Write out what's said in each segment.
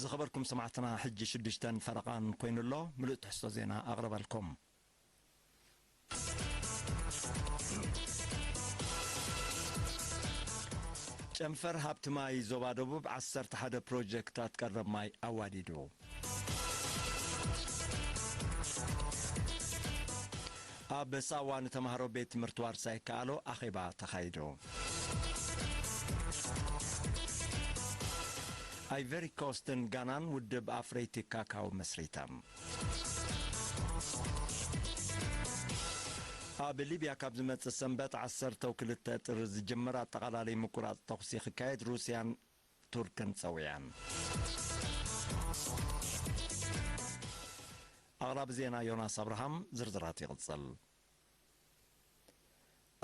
ዝኸበርኩም ሰማዕትና፣ ሕጂ ሽዱሽተን ፈረቓን ኮይኑ ኣሎ። ምሉእ ትሕዝቶ ዜና ኣቕርበልኩም። ጨንፈር ሃብቲ ማይ ዞባ ደቡብ ዓሰርተ ሓደ ፕሮጀክታት ቀረብ ማይ ኣዋዲዱ። ኣብ ሳዋ ንተምሃሮ ቤት ትምህርቲ ዋርሳይ ከኣሎ ኣኼባ ተኻይዱ። ኣይቨሪ ኮስትን ጋናን ውድብ ኣፍረይቲ ካካው መስሪተም። ኣብ ሊብያ ካብ ዝመጽእ ሰንበት ዓሰርተው ክልተ ጥሪ ዝጅምር ኣጠቓላሊ ምቁራጽ ተኹሲ ክካየድ ሩስያን ቱርክን ጸዊዐን። ኣቕራቢ ዜና ዮናስ ኣብርሃም፣ ዝርዝራት ይቕጽል።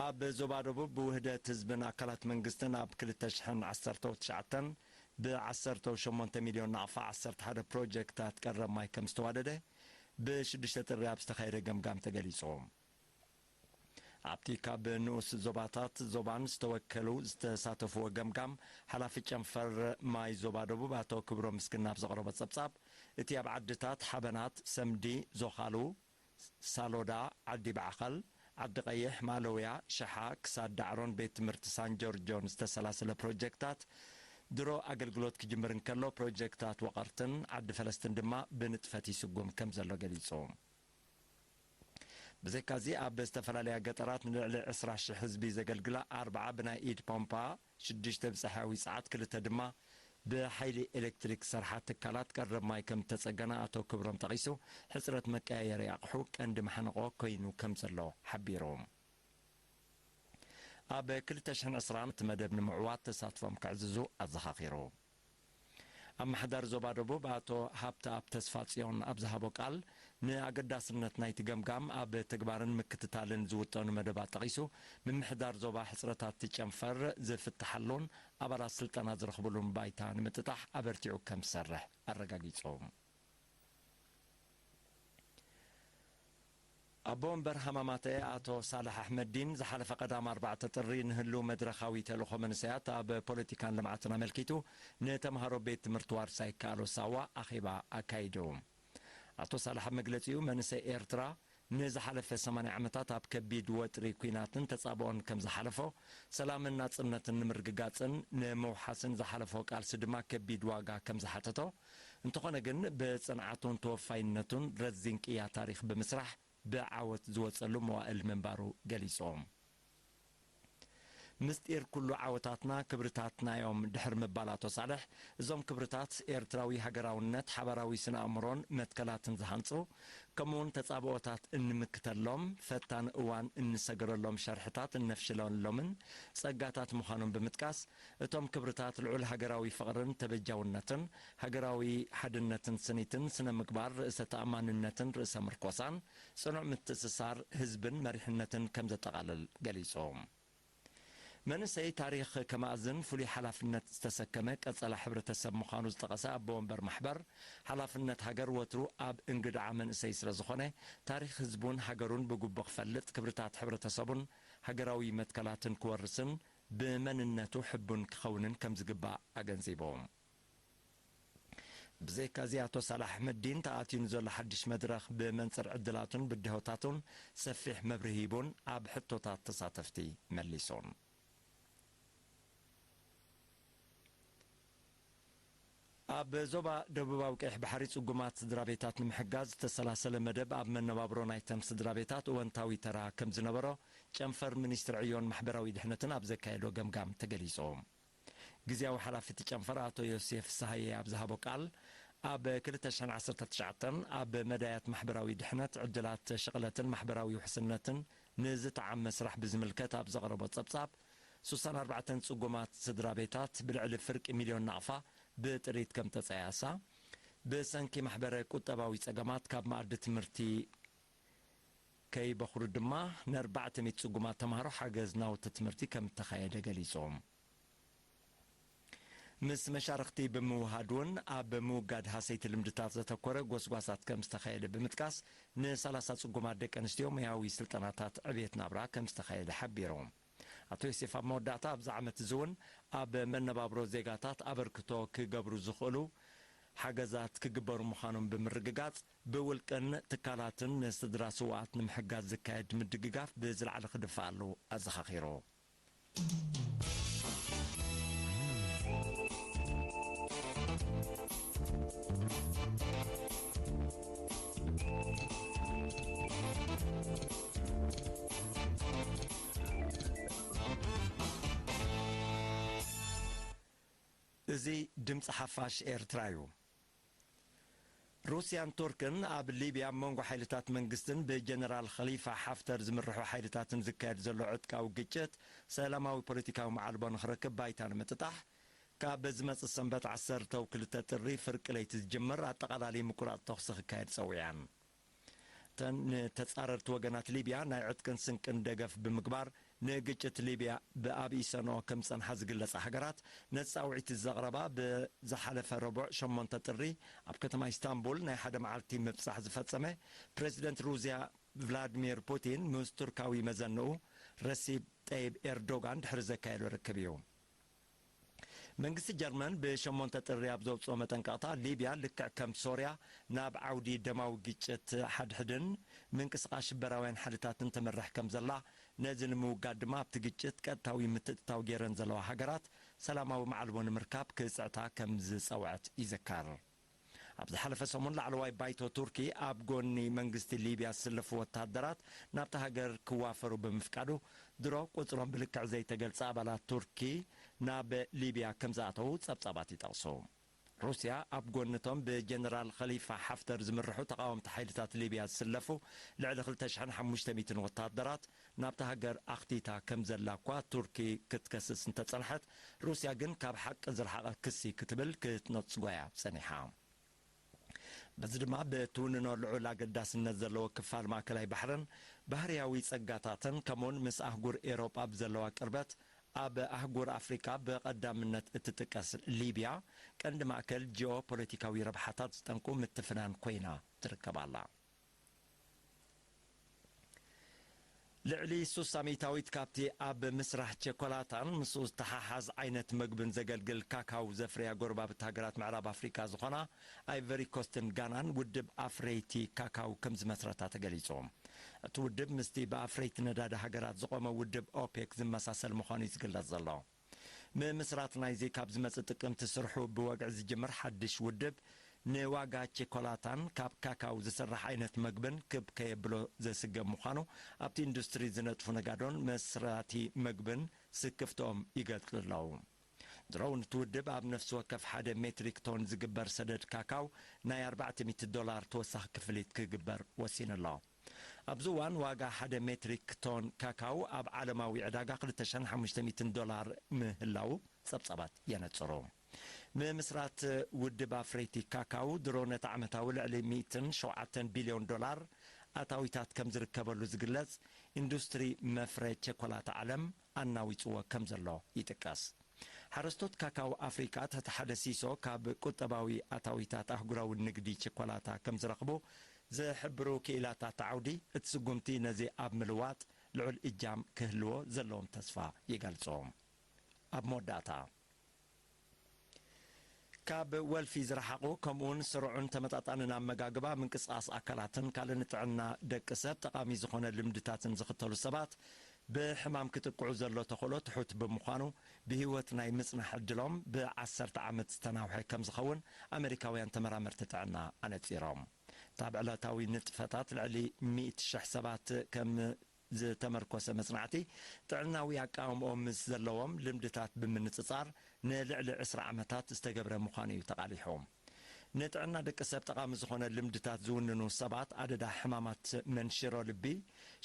ኣብ ዞባ ደቡብ ብውህደት ህዝብን ኣካላት መንግስትን ኣብ ክልተ ሽሕን ዓሰርተው ትሽዓተን ብዓሰርተው ሸሞንተ ሚልዮን ናቕፋ ዓሰርተ ሓደ ፕሮጀክታት ቀረብ ማይ ከም ዝተዋደደ ብሽዱሽተ ጥሪ ኣብ ዝተኻየደ ገምጋም ተገሊጹ። ኣብቲ ካብ ንኡስ ዞባታት ዞባን ዝተወከሉ ዝተሳተፍዎ ገምጋም፣ ሓላፊ ጨንፈር ማይ ዞባ ደቡብ ኣቶ ክብሮም ምስግና ኣብ ዘቕረቦ ጸብጻብ፣ እቲ ኣብ ዓድታት ሓበናት፣ ሰምዲ፣ ዞኻሉ፣ ሳሎዳ፣ ዓዲ ባዕኸል፣ ዓዲ ቀይሕ፣ ማለውያ፣ ሸሓ ክሳብ ዳዕሮን ቤት ትምህርቲ ሳን ጆርጆን ዝተሰላሰለ ፕሮጀክታት ድሮ ኣገልግሎት ክጅምር እንከሎ፣ ፕሮጀክታት ወቐርትን ዓዲ ፈለስትን ድማ ብንጥፈት ይስጉም ከም ዘሎ ገሊጹ። ብዘይካዚ ኣብ ዝተፈላለያ ገጠራት ንልዕሊ ዕስራ ሽሕ ህዝቢ ዘገልግላ ኣርብዓ ብናይ ኢድ ፖምፓ፣ ሽዱሽተ ብጸሓያዊ ጸዓት፣ ክልተ ድማ ብሓይሊ ኤሌክትሪክ ዝሰርሓ ትካላት ቀረብ ማይ ከም እተጸገና ኣቶ ክብሮም ጠቒሱ፣ ሕጽረት መቀያየሪ ኣቕሑ ቀንዲ ማሕንቖ ኮይኑ ከም ዘሎ ሓቢሩ። ኣብ ክልተ ሽሕን ዕስራን እቲ መደብ ንምዕዋት ተሳትፎም ከዕዝዙ ኣዘኻኺሩ። ኣመሓዳሪ ዞባ ደቡብ ኣቶ ሃብተኣብ ተስፋጽዮን ኣብ ዝሃቦ ቃል፣ ንኣገዳስነት ናይቲ ገምጋም ኣብ ተግባርን ምክትታልን ዝውጠኑ መደባት ጠቒሱ፣ ምምሕዳር ዞባ ሕጽረታት እቲ ጨንፈር ዝፍትሓሉን ኣባላት ስልጠና ዝረኽብሉን ባይታ ንምጥጣሕ ኣበርቲዑ ከም ዝሰርሕ ኣረጋጊጹ። ኣቦ ወንበር ሃማማተ ኣቶ ሳልሕ ኣሕመዲን ዝሓለፈ ቀዳም ኣርባዕተ ጥሪ ንህልው መድረኻዊ ተልእኾ መንእሰያት ኣብ ፖለቲካን ልምዓትን ኣመልኪቱ ንተምሃሮ ቤት ትምህርቲ ዋርሳይ ከኣሎ ሳዋ ኣኼባ ኣካይዱ። ኣቶ ሳልሕ ኣብ መግለጺኡ፣ መንእሰይ ኤርትራ ንዝሓለፈ ሰማንያ ዓመታት ኣብ ከቢድ ወጥሪ ኲናትን ተጻብኦን ከም ዝሓለፎ፣ ሰላምን ናጽነትን ንምርግጋጽን ንምውሓስን ዝሓለፎ ቃልሲ ድማ ከቢድ ዋጋ ከም ዝሓተቶ፣ እንተኾነ ግን ብጽንዓቱን ተወፋይነቱን ረዚን ቅያ ታሪኽ ብምስራሕ ብዓወት ዝወጸሉ መዋእል ምንባሩ ገሊጾም። ምስጢር ኩሉ ዓወታትና ክብርታትና እዮም ድሕሪ ምባል ኣቶ ሳልሕ፣ እዞም ክብርታት ኤርትራዊ ሃገራውነት፣ ሓባራዊ ስነ ኣእምሮን መትከላትን ዝሃንጹ፣ ከምኡውን ተጻብኦታት እንምክተሎም፣ ፈታን እዋን እንሰገረሎም ሸርሕታት እነፍሽለሎምን ጸጋታት ምዃኖም ብምጥቃስ፣ እቶም ክብርታት ልዑል ሃገራዊ ፍቕርን ተበጃውነትን፣ ሃገራዊ ሓድነትን ስኒትን ስነ ምግባር፣ ርእሰ ተኣማንነትን ርእሰ ምርኮሳን፣ ጽኑዕ ምትእስሳር ህዝብን መሪሕነትን ከም ዘጠቓልል ገሊጹ። መንእሰይ ታሪኽ ከመኣዝን ፍሉይ ሓላፍነት ዝተሰከመ ቀጸላ ሕብረተሰብ ምዃኑ ዝጠቐሰ ኣቦ ወንበር ማሕበር፣ ሓላፍነት ሃገር ወትሩ ኣብ እንግድዓ መንእሰይ ስለ ዝኾነ፣ ታሪኽ ህዝቡን ሃገሩን ብግቡእ ክፈልጥ፣ ክብርታት ሕብረተሰቡን ሃገራዊ መትከላትን ክወርስን ብመንነቱ ሕቡን ክኸውንን ከም ዝግባእ ኣገንዚቡ። ብዘይካዚ ኣቶ ሳላሕ ኣሕመዲን ተኣትዩ ንዘሎ ሓድሽ መድረኽ ብመንጽር ዕድላቱን ብድሆታቱን ሰፊሕ መብርሂ ሂቡን ኣብ ሕቶታት ተሳተፍቲ መሊሱን። ኣብ ዞባ ደቡባዊ ቀይሕ ባሕሪ ጽጉማት ስድራ ቤታት ንምሕጋዝ ዝተሰላሰለ መደብ ኣብ መነባብሮ ናይተን ስድራ ቤታት እወንታዊ ተራ ከም ዝነበሮ ጨንፈር ሚኒስትሪ ዕዮን ማሕበራዊ ድሕነትን ኣብ ዘካየዶ ገምጋም ተገሊጹ። ግዝያዊ ሓላፊ እቲ ጨንፈር ኣቶ ዮሴፍ ፍስሃየ ኣብ ዝሃቦ ቃል፣ ኣብ ክልተ ሽሕን ዓሰርተ ትሽዓተን ኣብ መዳያት ማሕበራዊ ድሕነት፣ ዕድላት ሽቕለትን ማሕበራዊ ውሕስነትን ንዝጠዓመ ስራሕ ብዝምልከት ኣብ ዘቕረቦ ጸብጻብ፣ ሱሳን ኣርባዕተን ጽጉማት ስድራ ቤታት ብልዕሊ ፍርቂ ሚልዮን ናቕፋ ብጥሪት ከም ተጸያሳ፣ ብሰንኪ ማሕበረ ቁጠባዊ ጸገማት ካብ መኣዲ ትምህርቲ ከይበኹሩ ድማ ንኣርባዕተ ሚእቲ ጽጉማት ተምሃሮ ሓገዝ ናውቲ ትምህርቲ ከም እተኻየደ ገሊጾም። ምስ መሻርኽቲ ብምውሃድ እውን ኣብ ምውጋድ ሃሰይቲ ልምድታት ዘተኮረ ጎስጓሳት ከም ዝተኻየደ ብምጥቃስ፣ ንሰላሳ ጽጉማት ደቂ ኣንስትዮ ሞያዊ ስልጠናታት ዕብየት ናብራ ከም ዝተኻየደ ሓቢሮም። ኣቶ ዮሴፍ ኣብ መወዳእታ፣ ኣብዚ ዓመት እዚ እውን ኣብ መነባብሮ ዜጋታት ኣበርክቶ ክገብሩ ዝኽእሉ ሓገዛት ክግበሩ ምዃኖም ብምርግጋጽ፣ ብውልቅን ትካላትን ንስድራ ስውኣት ንምሕጋዝ ዝካየድ ምድግጋፍ ብዝለዓለ ክድፋኣሉ ኣዘኻኺሩ። እዚ ድምፂ ሓፋሽ ኤርትራ እዩ። ሩስያን ቱርክን ኣብ ሊብያ ኣብ መንጎ ሓይልታት መንግስትን ብጀነራል ኸሊፋ ሓፍተር ዝምርሑ ሓይልታትን ዝካየድ ዘሎ ዕጥቃዊ ግጭት ሰላማዊ ፖለቲካዊ መዓልቦ ንኽረክብ ባይታ ንምጥጣሕ፣ ካብ ዝመጽእ ሰንበት ዓሰርተ ክልተ ጥሪ ፍርቂ ለይቲ ዝጅምር ኣጠቓላሊ ምቁራጽ ተኹሲ ክካየድ ጸዊዐን። እተን ንተጻረርቲ ወገናት ሊብያ ናይ ዕጥቅን ስንቅን ደገፍ ብምግባር፣ ንግጭት ሊብያ ብኣቢሰንኦ ከም ዝጸንሓ ዝግለጻ ሃገራት፣ ነቲ ጻውዒት ዘቕረባ ብዝሓለፈ ረቡዕ ሸሞንተ ጥሪ ኣብ ከተማ ኢስታንቡል ናይ ሓደ መዓልቲ ምብጻሕ ዝፈጸመ ፕረዚደንት ሩስያ ቭላድሚር ፑቲን ምስ ቱርካዊ መዘንኡ ረሲብ ጠይብ ኤርዶጋን ድሕሪ ዘካየዶ ርክብ እዩ። መንግስቲ ጀርመን ብሸሞንተ ጥሪ ኣብ ዘውጽኦ መጠንቀቕታ፣ ሊብያ ልክዕ ከም ሶርያ ናብ ዓውዲ ደማዊ ግጭት ሓድሕድን ምንቅስቓስ ሽበራውያን ሓይልታትን ተመርሕ ከም ዘላ፣ ነዚ ንምውጋድ ድማ ኣብቲ ግጭት ቀጥታዊ ምትእትታው ገይረን ዘለዋ ሃገራት ሰላማዊ መዓልቦ ንምርካብ ክጽዕታ ከም ዝጸውዐት ይዝከር። ኣብ ዝሓለፈ ሰሙን ላዕለዋይ ባይቶ ቱርኪ ኣብ ጎኒ መንግስቲ ሊብያ ዝስለፉ ወተሃደራት ናብታ ሃገር ክዋፈሩ ብምፍቃዱ፣ ድሮ ቁጽሮም ብልክዕ ዘይተገልጸ ኣባላት ቱርኪ ናብ ሊብያ ከም ዝኣተዉ ጸብጻባት ይጠቕሱ። ሩስያ ኣብ ጎንቶም ብጀነራል ኸሊፋ ሓፍተር ዝምርሑ ተቓወምቲ ሓይልታት ሊብያ ዝስለፉ ልዕሊ ክልተ ሽሕን ሓሙሽተ ሚእትን ወተሃደራት ናብታ ሃገር ኣኽቲታ ከም ዘላ እኳ ቱርኪ ክትከስስ እንተጸንሐት፣ ሩስያ ግን ካብ ሓቂ ዝረሓቐ ክሲ ክትብል ክትነጽጎ እያ ጸኒሓ። በዚ ድማ ብትውንኖ ልዑል ኣገዳስነት ዘለዎ ክፋል ማእከላይ ባሕርን ባህርያዊ ጸጋታትን፣ ከምኡውን ምስ ኣህጉር ኤውሮጳ ብዘለዋ ቅርበት ኣብ ኣህጉር ኣፍሪቃ ብቐዳምነት እትጥቀስ ሊብያ፣ ቀንዲ ማእከል ጂኦ ፖለቲካዊ ረብሓታት ዝጠንቁ ምትፍናን ኮይና ትርከብ ኣላ። ልዕሊ ሱሳ ሚእታዊት ካብቲ ኣብ ምስራሕ ቸኮላታን ምስኡ ዝተሓሓዝ ዓይነት መግብን ዘገልግል ካካው ዘፍርያ ጎረባብቲ ሃገራት ምዕራብ ኣፍሪቃ ዝኾና ኣይቨሪ ኮስትን ጋናን ውድብ ኣፍረይቲ ካካው ከም ዝመስረታ ተገሊጹ። እቲ ውድብ ምስቲ ብኣፍረይቲ ነዳዲ ሃገራት ዝቖመ ውድብ ኦፔክ ዝመሳሰል ምዃኑ እዩ ዝግለጽ ዘሎ። ምምስራት ናይዚ ካብ ዝመጽእ ጥቅምቲ ስርሑ ብወግዒ ዝጅምር ሓድሽ ውድብ፣ ንዋጋ ቸኮላታን ካብ ካካው ዝስራሕ ዓይነት መግብን ክብ ከየብሎ ዘስግእ ምዃኑ ኣብቲ ኢንዱስትሪ ዝነጥፉ ነጋዶን መስራቲ መግብን ስክፍትኦም ይገልጹ ኣለዉ። ድሮ እውን እቲ ውድብ ኣብ ነፍሲ ወከፍ ሓደ ሜትሪክ ቶን ዝግበር ሰደድ ካካው ናይ ኣርባዕተ ሚእቲ ዶላር ተወሳኺ ክፍሊት ክግበር ወሲኑ ኣሎ። ኣብዚ እዋን ዋጋ ሓደ ሜትሪክ ቶን ካካው ኣብ ዓለማዊ ዕዳጋ ክልተ ሽሕን ሓሙሽተ ሚእትን ዶላር ምህላዉ ጸብጻባት የነጽሩ። ምምስራት ውድብ ኣፍረይቲ ካካው ድሮ ነቲ ዓመታዊ ልዕሊ ሚእትን ሸውዓተን ቢልዮን ዶላር ኣታዊታት ከም ዝርከበሉ ዝግለጽ፣ ኢንዱስትሪ መፍረ ቸኮላታ ዓለም ኣናዊጽዎ ከም ዘሎ ይጥቀስ። ሓረስቶት ካካው ኣፍሪቃ ትሕቲ ሓደ ሲሶ ካብ ቁጠባዊ ኣታዊታት ኣህጉራዊ ንግዲ ቸኮላታ ከም ዝረኽቡ ዝሕብሩ ክኢላታት ዓውዲ፣ እቲ ስጉምቲ ነዚ ኣብ ምልዋጥ ልዑል እጃም ክህልዎ ዘለዎም ተስፋ ይገልጹ። ኣብ መወዳእታ፣ ካብ ወልፊ ዝረሓቑ፣ ከምኡውን ስሩዕን ተመጣጣንን ኣመጋግባ፣ ምንቅስቓስ ኣካላትን ካልእ ንጥዕና ደቂ ሰብ ጠቓሚ ዝኾነ ልምድታትን ዝኽተሉ ሰባት፣ ብሕማም ክጥቅዑ ዘሎ ተኽእሎ ትሑት ብምዃኑ፣ ብህይወት ናይ ምጽናሕ ዕድሎም ብዓሰርተ ዓመት ዝተናውሐ ከም ዝኸውን ኣመሪካውያን ተመራመርቲ ጥዕና ኣነጺሮም። እታ ኣብ ዕለታዊ ንጥፈታት ልዕሊ ሚእቲ ሽሕ ሰባት ከም ዝተመርኮሰ መጽናዕቲ፣ ጥዕናዊ ኣቃውምኦም ምስ ዘለዎም ልምድታት ብምንጽጻር፣ ንልዕሊ ዕስራ ዓመታት ዝተገብረ ምዃኑ እዩ ተቓሊሑ። ንጥዕና ደቂ ሰብ ጠቓሚ ዝኾነ ልምድታት ዝውንኑ ሰባት፣ ኣደዳ ሕማማት መንሽሮ ልቢ፣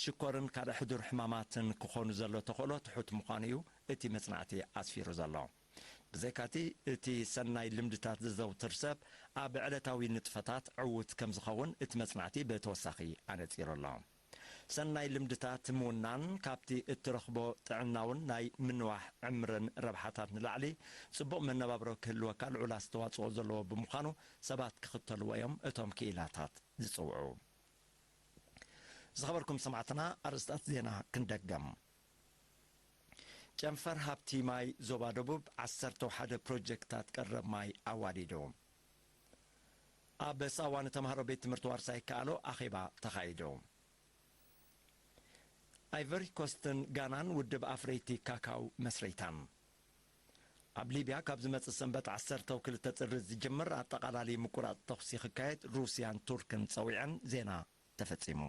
ሽኮርን ካልእ ሕዱር ሕማማትን ክኾኑ ዘሎ ተኽእሎ ትሑት ምዃኑ እዩ እቲ መጽናዕቲ ኣስፊሩ ዘሎ። ብዘይካቲ፣ እቲ ሰናይ ልምድታት ዘዘውትር ሰብ ኣብ ዕለታዊ ንጥፈታት ዕዉት ከም ዝኸውን እቲ መጽናዕቲ ብተወሳኺ ኣነጺሩ ኣሎ። ሰናይ ልምድታት ምውናን ካብቲ እትረኽቦ ጥዕናውን ናይ ምንዋሕ ዕምርን ረብሓታት ንላዕሊ፣ ጽቡቕ መነባብሮ ክህልወካ ልዑል ኣስተዋጽኦ ዘለዎ ብምዃኑ፣ ሰባት ክኽተልዎ እዮም እቶም ክኢላታት ዝጽውዑ። ዝኸበርኩም ሰማዕትና፣ ኣርእስታት ዜና ክንደገም። ጨንፈር ሃብቲ ማይ ዞባ ደቡብ ዓሰርተ ሓደ ፕሮጀክታት ቀረብ ማይ ኣዋዲዱ። ኣብ ሳዋ ንተምሃሮ ቤት ትምህርቲ ዋርሳይ ይከኣሎ ኣኼባ ተኻይዱ። ኣይቨሪ ኮስትን ጋናን ውድብ ኣፍረይቲ ካካው መስሪታን። ኣብ ሊብያ ካብ ዝመጽእ ሰንበት ዓሰርተ ክልተ ጥሪ ዝጅምር ኣጠቓላሊ ምቁራጽ ተኹሲ ክካየድ ሩስያን ቱርክን ጸዊዐን። ዜና ተፈጺሙ።